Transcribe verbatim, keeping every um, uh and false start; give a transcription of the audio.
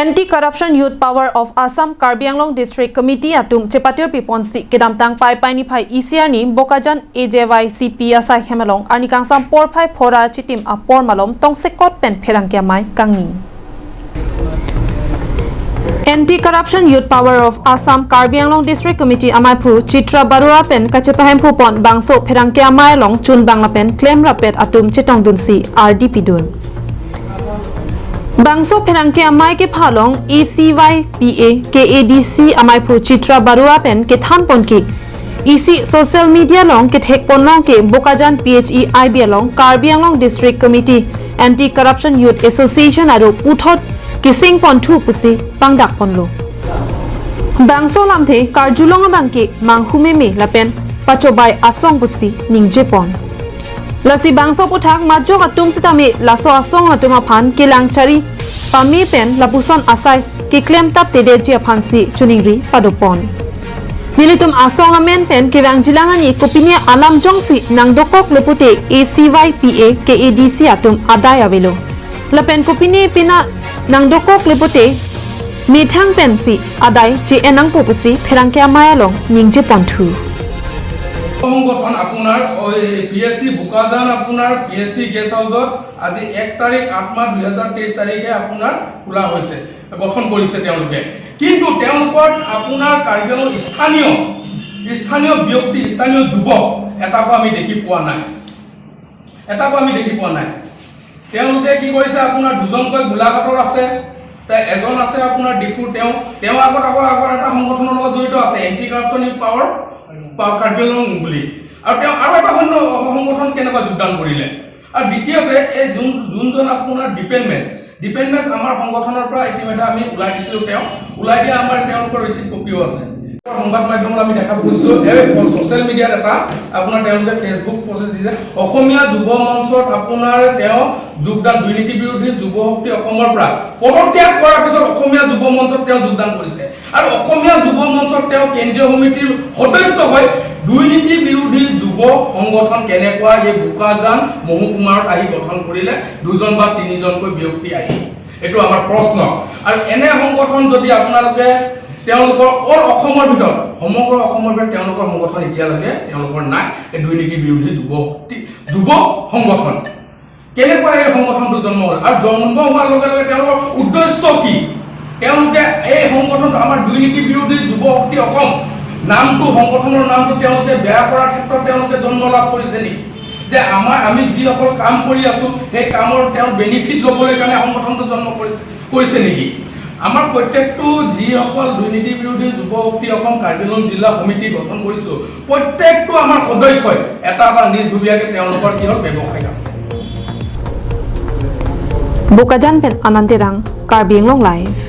Anti Corruption Youth Power of Assam Karbi Anglong District Committee atum chepatir piponsi kedamtang Paipai niphai isi arni Bokajan A J Y C P asai hem along arni kangsam porphai phora chitim apor malom tongsekot pen pherangke amei kangni. Anti Corruption Youth Power of Assam Karbi Anglong District Committee ameiphu Chitra Barua pen kachepahemphu pon bangso pherangke amei along chunbang lapen klemrapet atum chetongdunsi ardi pidun. Bangso pherangke amei kepha along A C Y P A K A D C ameiphu Chitra Barua pen kethan ponke isi social media along kethek ponlong ke Bokajan P H E I B along Karbi Anglong District Committee Anti Corruption Youth Association aru puthot keseng ponthu pusi pangdak ponlo. Bangso lamthe karjulong abangke manghumeme lapen pachobai asong pusi ningje pon. Lasi bangso aputhak majok atum sitame laso asong atum aphan kelang chari pame pen lapuson asai keklem taptedeji aphansi choningri padopon. Nelitum asong amen pen kevangjilang arni kopine alam jongsi nangdokok le pute A C Y P A K A D C atum adai avelo. Lapen kopine pina nangdokok le pute methang pensi adai che-en nangpo pusi pherangke amei along ningje ponthu. সংগঠন আপোনাৰ এই P S চি বোকাজান আপোনাৰ P S চি গেষ্ট হাউচত আজি এক তাৰিখ আঠ মাহ দুই হাজাৰ তেইছ তাৰিখে আপোনাৰ খোলা হৈছে, গঠন কৰিছে তেওঁলোকে। কিন্তু তেওঁলোকৰ আপোনাৰ কাৰ্বি আংলং স্থানীয় স্থানীয় ব্যক্তি, স্থানীয় যুৱক এটাকো আমি দেখি পোৱা নাই, এটাকো আমি দেখি পোৱা নাই। তেওঁলোকে কি কৰিছে, আপোনাৰ দুজনকৈ গোলাঘাটৰ আছে, তে এজন আছে আপোনাৰ ডিফুৰ, তেওঁ তেওঁ আগত আগৰ আগৰ এটা সংগঠনৰ লগত জড়িত আছে, anti corruption youth power power Karbi Anglong বুলি। আৰু তেওঁ আৰু এটা অন্য সংগঠন কেনেকুৱা যোগদান কৰিলে? আৰু দ্বিতীয়তে এই যোন যোনজন আপোনাৰ দীপেন মেছ, দীপেন মেছ আমাৰ সংগঠনৰ পৰা ইতিমধ্যে আমি ওলাই দিছিলোঁ, তেওঁ ওলাই দিয়া আমাৰ তেওঁলোকৰ ৰিচিপ্ট কপিও আছে। সংবাদ মাধ্যমত আমি দেখা পাইছোঁ, এই ছ'চিয়েল মিডিয়াত এটা আপোনাৰ তেওঁলোকে ফেচবুক পষ্ট দিছে, অসমীয়া যুৱ মঞ্চত আপোনাৰ তেওঁ যোগদান, দুৰ্নীতি বিৰোধী যুৱ শক্তি অসমৰ পৰা পদত্যাগ কৰাৰ পিছত অসমীয়া যুৱ মঞ্চত তেওঁ যোগদান কৰিছে। আৰু অসমীয়া যুৱ মঞ্চত তেওঁ কেন্দ্ৰীয় সমিতিৰ সদস্য হৈ দুৰ্নীতি বিৰোধী যুৱ সংগঠন কেনেকুৱা এই বোকাজান মহকুমাত আহি গঠন কৰিলে দুজন বা তিনিজনকৈ ব্যক্তি আহি? এইটো আমাৰ প্ৰশ্ন। আৰু এনে সংগঠন যদি আপোনালোকে তেওঁলোকৰ অল অসমৰ ভিতৰত, সমগ্ৰ অসমৰ ভিতৰত তেওঁলোকৰ সংগঠন এতিয়ালৈকে তেওঁলোকৰ নাই, এই দুৰ্নীতি বিৰোধী যুৱ শক্তি, যুৱ সংগঠন। কেনেকুৱা এই সংগঠনটো জন্ম হ'ল আৰু জন্ম হোৱাৰ লগে লগে তেওঁলোকৰ উদ্দেশ্য কি? তেওঁলোকে এই সংগঠনটো আমাৰ দুৰ্নীতি বিৰোধী যুৱ শক্তি অসম নামটো, সংগঠনৰ নামটো তেওঁলোকে বেয়া কৰাৰ ক্ষেত্ৰত তেওঁলোকে জন্ম লাভ কৰিছে নেকি? যে আমাৰ, আমি যিসকল কাম কৰি আছো, সেই কামৰ তেওঁ বেনিফিট ল'বলৈ কাৰণে সংগঠনটো জন্ম কৰিছে কৰিছে নেকি? আমাৰ প্ৰত্যেকটো যিসকল দুৰ্নীতি বিৰোধী যুৱ শক্তি অসম কাৰ্বি আংলং জিলা সমিতি গঠন কৰিছো, প্ৰত্যেকটো আমাৰ সদস্যই এটা বা নিজ ভূমিয়াকে তেওঁলোকৰ কি হ'ল, ব্যৱসায় আছে। Bokajan pen Anand Terang, Karbi Anglong Live.